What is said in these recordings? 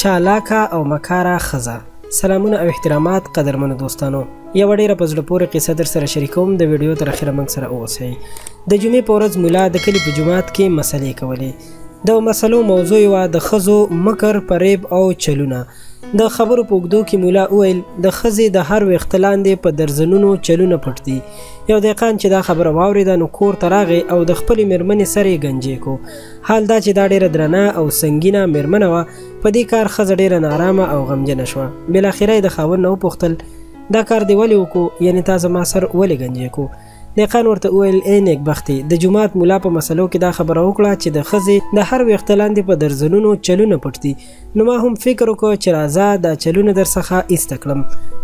چالاکه او مکاره ښځه. سلامونه او احترامات قدرمنو دوستانو، یوه ډیره په زړه پورې قصه در سره شریکوم. د ویډیو تر اخره موږ سره اوسئ. د جمعې په ورځ ملا د کلي په جومات کې مسلې کولې. د مسلو موضوع وه د ښځو مکر، فریب او چلونه. د خبرو په اوږدو کې ملا وویل د ښځې د هر ویښته لاندې په درزنونو چلونه پټ دي. یو دهقان چې دا خبره واورېده نو کور ته راغی او د خپلې میرمنې سر یې ګنجې کو. حال دا چې دا ډېره درنه او سنګینه میرمنه وه. په دې کار ښځه ډېره نارامه او غمجنه شوه. بالاخره یې د خاوند نه وپوښتل دا کار دې ولې وکړو، یعنې تا زما سر ولې ګنجې کو؟ دهقان ورته وویل ای نیکبختې، د جومات ملا په مسلو کې دا خبره وکړه چې د ښځې د هر ویښته لاندې په درزنونو چلونه پټ دي، نو ما هم فکر وکړ چې راځه دا چلونه در څخه ایسته کړم،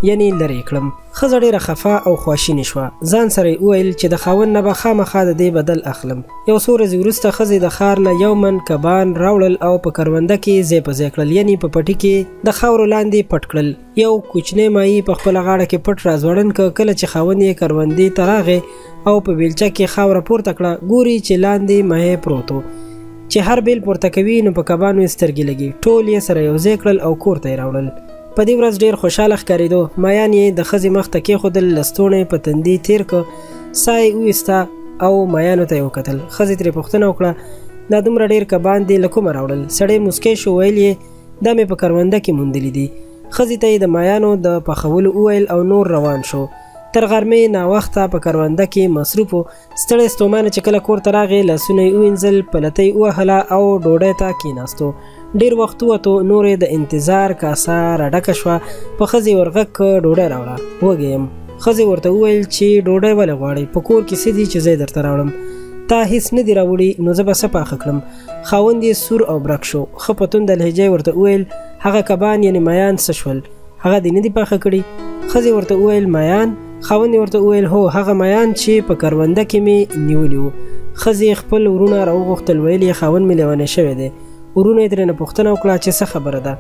یعنې لرې کړم. ښځه ډېره خفه او خواشینې شوه. ځان سره یې وویل چې د خاوند نه به خامخا د دې بدل اخلم. یو څو ورځې وروسته ښځې د ښار نه یو من کبان راوړل او په کرونده کې ځای په ځای کړل، یعنې په پټي کې د خاورو لاندې پټ کړل. یو کوچنی ماهي په خپله غاړه کې پټ راځوړند که. کله چې خاوند یې کروندې ته راغی او په بیلچه کې خاوره پورته کړه، ګوري چې لاندې ماهی پروت و. چې هر بیل پورته کوي نو په کبانو یې سترګې لګي. ټول یې سره یو ځای کړل او کور ته یې راوړل. په دې ورځ ډېر خوشحاله ښکارېدو. مایان یې د ښځې مخ ته کېښودل، لستوڼی په تندي تېر که، ساه یې وویسته او مایانو ته یې وکتل. ښځې ترې پوښتنه وکړه دا دومره ډېر کبان دې له کومه راوړل؟ سړی موسکی شو، ویل یې دا مې په کرونده کې موندلي دي. ښځې ته یې د مایانو د پخولو وویل او نور روان شو. تر غرمې ناوخته په کرونده کې مصروف و. ستړی ستومانه چې کله کور ته راغی، لاسونه یې ووینځل، پلته یې ووهله او ډوډۍ ته کېناستو. ډېر وخت ووتو، نور یې د انتظار کاسه راډکه شوه. په ښځې ورغږ که ډوډۍ راوړه، وږی یم. ښځې ورته وویل چې ډوډۍ ولې غواړې؟ په کور کې څه دي چې زه یې درته راوړم؟ تا هیڅ نه دي راوړي نو زه به څه پاخه کړم؟ خاوند یې سور او برک شو. ښه په تنده لهجه یې ورته وویل هغه کبان یعنې مایان څه شول؟ هغه دې نه دي پاخه کړي؟ ښځې ورته وویل مایان؟ خاوند یې ورته وویل هو، هغه مایان چې په کرونده کې مې نیولي وو. ښځې خپل وروڼه راوغوښتل، ویل یې خاوند مې لیونی شوی دی. وروڼه یې ترېنه پوښتنه وکړه چې څه خبره ده،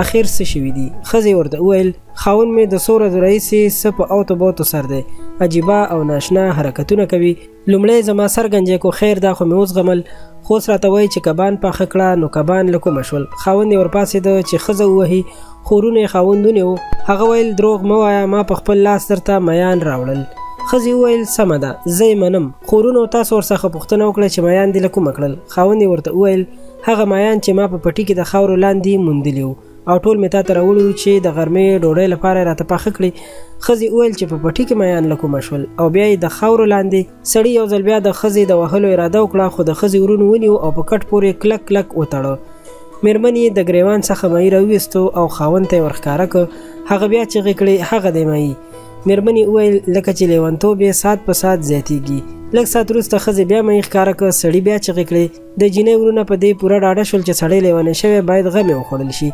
اخر څه شوي دي؟ ښځې ورته وویل خاوند مې د څو ورځو راهیسې څه په اوتو بوتو سر دی، عجیبه او ناشنا حرکتونه کوي. لومړی زما سر ګنجی کو، خیر دا خو مې وزغمل، خو اوس راته وایي چې کبان پاخه کړه، نو کبان له کومه شول؟ خاوند یې ورپاڅېده چې ښځه ووهي، خو وروڼه یې خاوند ونیو. هغه ویل دروغ مه وایه، ما په خپل لاس درته میان راوړل. ښځې وویل سمه ده، زه یې منم، خو وروڼو تاسو ورڅخه پوښتنه وکړه چې میان دې له کومه کړل؟ خاوند یې ورته وویل هغه مایان چې ما په پټي کې د خاورو لاندې موندلي وو او ټول مې تاته راوړي وو چې د غرمې ډوډۍ لپاره یې راته پاخه کړي. ښځې وویل چې په پټي کې مایان له کومه شول او بیا یې د خاورو لاندې. سړي یو ځل بیا د ښځې د وهلو اراده وکړه، خو د ښځې وروڼو ونیو او په کټ پورې کلک کلک وتړه. میرمن یې د ګریوان څخه مایي راوویستو او خاوند ته یې ورښکاره که. هغه بیا چغې کړې هغه دی مایي. میرمن یې وویل لکه چې لیونتوب یې ساعت په ساعت زیاتیږي. لږ ساعت وروسته ښځې بیا مایي ښکاره که، سړي بیا چغې کړې. د جینۍ وروڼه په دې پوره ډاډه شول چې سړی لیونی شوی، باید غم یې وخوړل شي.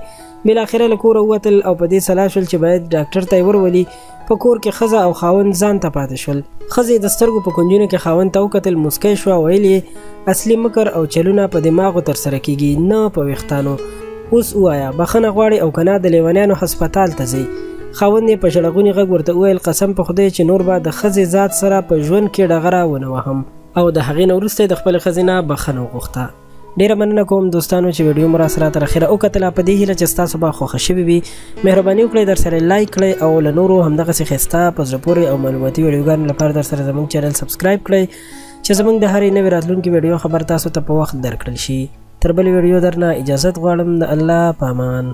بالاخره له کوره ووتل او په دې سلا شول چې باید ډاکټر ته یې ورولي. په کور کې ښځه او خاوند ځان ته پاتې شول. ښځې د سترګو په کنجونو کې خاوند ته وکتل، موسکی شوه، ویل یې اصلي مکر او چلونه په دماغو ترسره کیږي، نه په ویښتانو. اوس ووایه بخښنه غواړې او که نه د لیونیانو هسپتال ته ځئ؟ خاوند یې په ژړغوني غږ ورته وویل قسم په خدای چې نور به د ښځې ذات سره په ژوند کې ډغره ونه وهم. او د هغې نه وروسته یې د خپلې ښځې نه بخښنه وغوښته. ډیره مننه کوم دوستانو چې ویډیو مو راسره تر اخره وکتله. په دې هیله چې ستاسو به خوښه شوې وي. مهرباني وکړئ در سره لایک کړئ او له نورو همدغسې ښایسته په زړه پورې او معلوماتي ویډیوګانو لپاره در سره زموږ چینل subscribe کړئ چې زموږ د هرې نوې راتلونکې ویډیو خبر تاسو ته په وخت درکړل شي. تر بلې ویډیو درنه اجازت غواړم. د الله په امان.